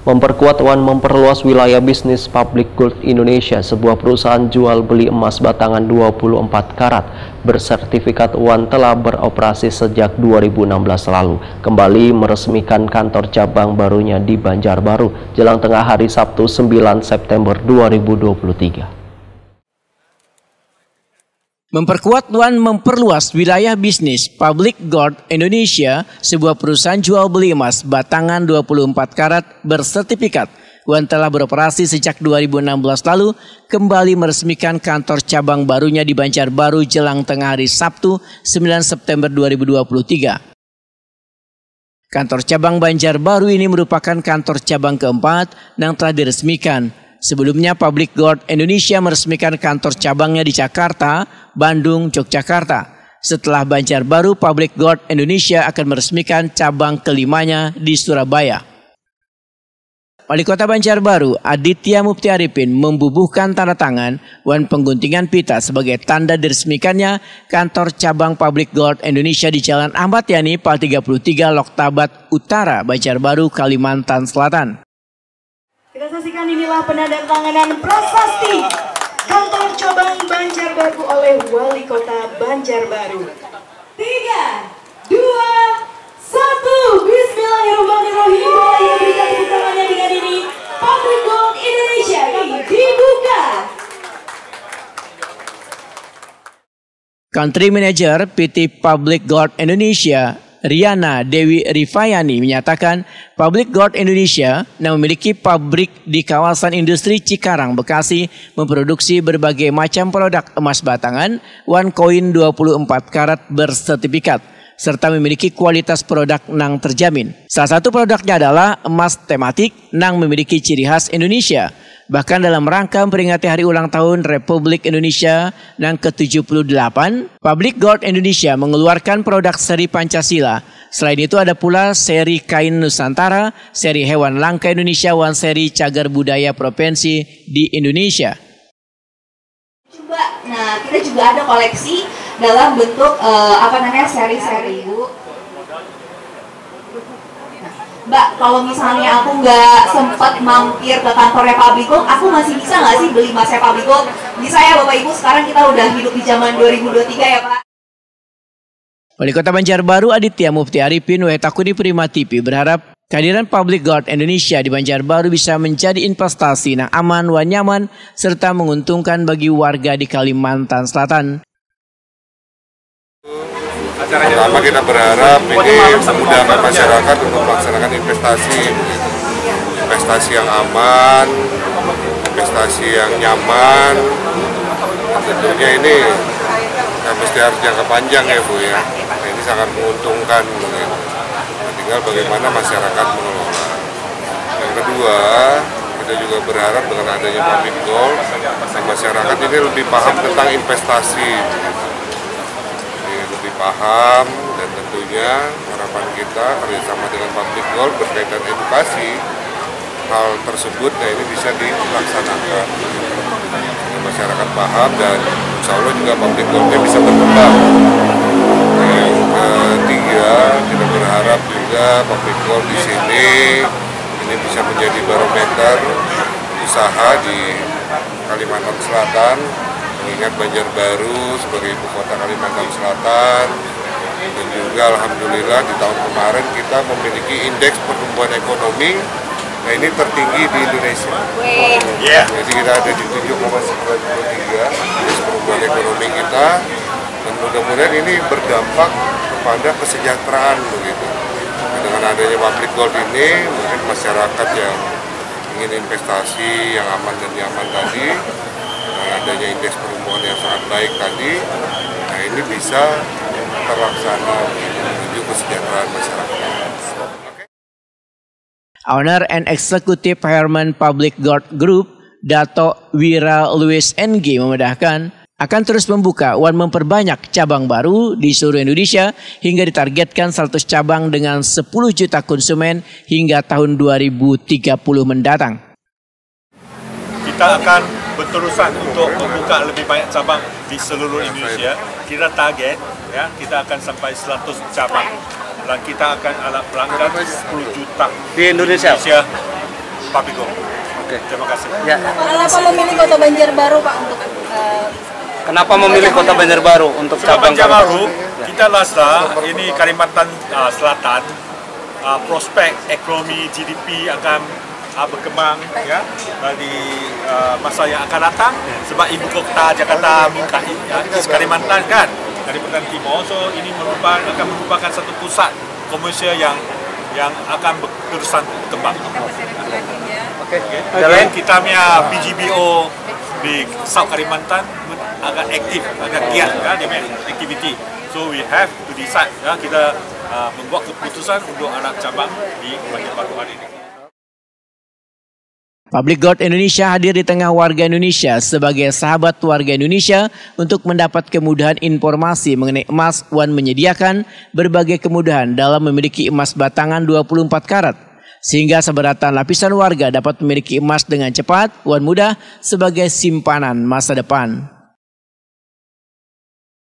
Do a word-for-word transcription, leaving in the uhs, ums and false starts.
Memperkuat wan memperluas wilayah bisnis. Public Gold Indonesia, sebuah perusahaan jual beli emas batangan dua puluh empat karat bersertifikat wan telah beroperasi sejak dua ribu enam belas lalu, kembali meresmikan kantor cabang barunya di Banjarbaru jelang tengah hari Sabtu, sembilan September dua ribu dua puluh tiga. Memperkuat wan memperluas wilayah bisnis. Public Gold Indonesia, sebuah perusahaan jual beli emas batangan dua puluh empat karat bersertifikat wan telah beroperasi sejak dua ribu enam belas lalu, kembali meresmikan kantor cabang barunya di Banjarbaru jelang tengah hari Sabtu, sembilan September dua ribu dua puluh tiga. Kantor cabang Banjarbaru ini merupakan kantor cabang keempat yang telah diresmikan. Sebelumnya, Public Gold Indonesia meresmikan kantor cabangnya di Jakarta, Bandung, Yogyakarta. Setelah Banjarbaru, Public Gold Indonesia akan meresmikan cabang kelimanya di Surabaya. Wali Kota Banjarbaru, Aditya Mufti Arifin, membubuhkan tanda tangan wan pengguntingan pita sebagai tanda diresmikannya kantor cabang Public Gold Indonesia di Jalan Ahmad Yani, Pal tiga puluh tiga, Loktabat Utara, Banjarbaru, Kalimantan Selatan. Kita saksikan, inilah penandatanganan prasasti kantor cabang Banjarbaru oleh Wali Kota Banjarbaru. Tiga, dua, satu. Bismillahirrahmanirrahim. Boleh ya, berikan tepuk tangannya dengan ini. Public Gold Indonesia dibuka. Country Manager P T Public Gold Indonesia, Riana Dewi Rifayani, menyatakan Public Gold Indonesia yang memiliki pabrik di kawasan industri Cikarang, Bekasi, memproduksi berbagai macam produk emas batangan wan koin dua puluh empat karat bersertifikat, serta memiliki kualitas produk nang terjamin. Salah satu produknya adalah emas tematik nang memiliki ciri khas Indonesia. Bahkan, dalam rangka memperingati hari ulang tahun Republik Indonesia nang ketujuh puluh delapan, Public Gold Indonesia mengeluarkan produk seri Pancasila. Selain itu, ada pula seri kain Nusantara, seri hewan langka Indonesia, wan seri cagar budaya provinsi di Indonesia. Coba, nah, kita juga ada koleksi dalam bentuk, eh, apa namanya, seri-seri, Bu. Nah, Mbak, kalau misalnya aku nggak sempat mampir ke kantornya Public Gold, aku masih bisa nggak sih beli emasnya Public Gold? Bisa ya, Bapak Ibu, sekarang kita udah hidup di zaman dua ribu dua tiga ya, Pak. Wali Kota Banjarbaru, Aditya Mufti Arifin, W H Takuni Prima T V, berharap kehadiran Public Gold Indonesia di Banjarbaru bisa menjadi investasi nang aman wan nyaman serta menguntungkan bagi warga di Kalimantan Selatan. Pertama, kita berharap ini memudahkan masyarakat untuk melaksanakan investasi, investasi yang aman, investasi yang nyaman. Tentunya ini, ya, mesti harus jangka panjang ya, Bu, ya. Nah, ini sangat menguntungkan, gitu. Nah, tinggal bagaimana masyarakat mengelola. Yang kedua, kita juga berharap dengan adanya Public Gold, masyarakat ini lebih paham tentang investasi. Jadi, lebih paham, dan tentunya harapan kita kerjasama dengan Public Gold berkaitan edukasi, hal tersebut, nah, ini bisa dilaksanakan. Masyarakat paham dan insya Allah juga Public Goldnya bisa berkembang. Yang ketiga, kita berharap juga Public Gold di sini ini bisa menjadi barometer usaha di Kalimantan Selatan, mengingat Banjarbaru sebagai ibu kota Kalimantan Selatan, dan juga alhamdulillah di tahun kemarin kita memiliki indeks pertumbuhan ekonomi, nah, ini tertinggi di Indonesia. Wih. Jadi kita ada di tujuh koma sembilan puluh tiga indeks pertumbuhan ekonomi kita, dan mudah-mudahan ini berdampak kepada kesejahteraan begitu. Dengan adanya Public Gold ini, mungkin masyarakat yang ingin investasi yang aman dan nyaman tadi, dengan adanya indeks pertumbuhan yang sangat baik tadi, nah, ini bisa terlaksana menuju kesejahteraan masyarakat. Owner and Executive Chairman Public Gold Group, Dato Wira Luis N G, memedahkan akan terus membuka wan memperbanyak cabang baru di seluruh Indonesia hingga ditargetkan seratus cabang dengan sepuluh juta konsumen hingga tahun dua ribu tiga puluh mendatang. Kita akan berterusan untuk membuka lebih banyak cabang di seluruh Indonesia. Kita target, ya, kita akan sampai seratus cabang dan kita akan ada pelanggan sepuluh juta. Di Indonesia? Indonesia. Pak Bigo. Oke. Terima kasih. Ya. Kenapa memilih Kota Banjarbaru, Pak, untuk eh, Kenapa memilih Kota Banjarbaru untuk cabang Banjarbaru, Ya. Kita Lazda, ini Kalimantan uh, Selatan, uh, prospek ekonomi G D P akan uh, berkembang ya uh, di uh, masa yang akan datang sebab ibu kota Jakarta minta ya, East Kalimantan kan, Kalimantan Timur. So ini merupakan akan merupakan satu pusat komersial yang yang akan ber- terusan berkembang. Oke. Jadi kita punya P G B O di South Kalimantan agak aktif, agak giat ya dia punya aktiviti. So we have to decide ya kita uh, membuat keputusan untuk anak cabang di Banjarbaru hari ini. Public Guard Indonesia hadir di tengah warga Indonesia sebagai sahabat warga Indonesia untuk mendapat kemudahan informasi mengenai emas wan menyediakan berbagai kemudahan dalam memiliki emas batangan dua puluh empat karat sehingga seberatan lapisan warga dapat memiliki emas dengan cepat wan mudah sebagai simpanan masa depan.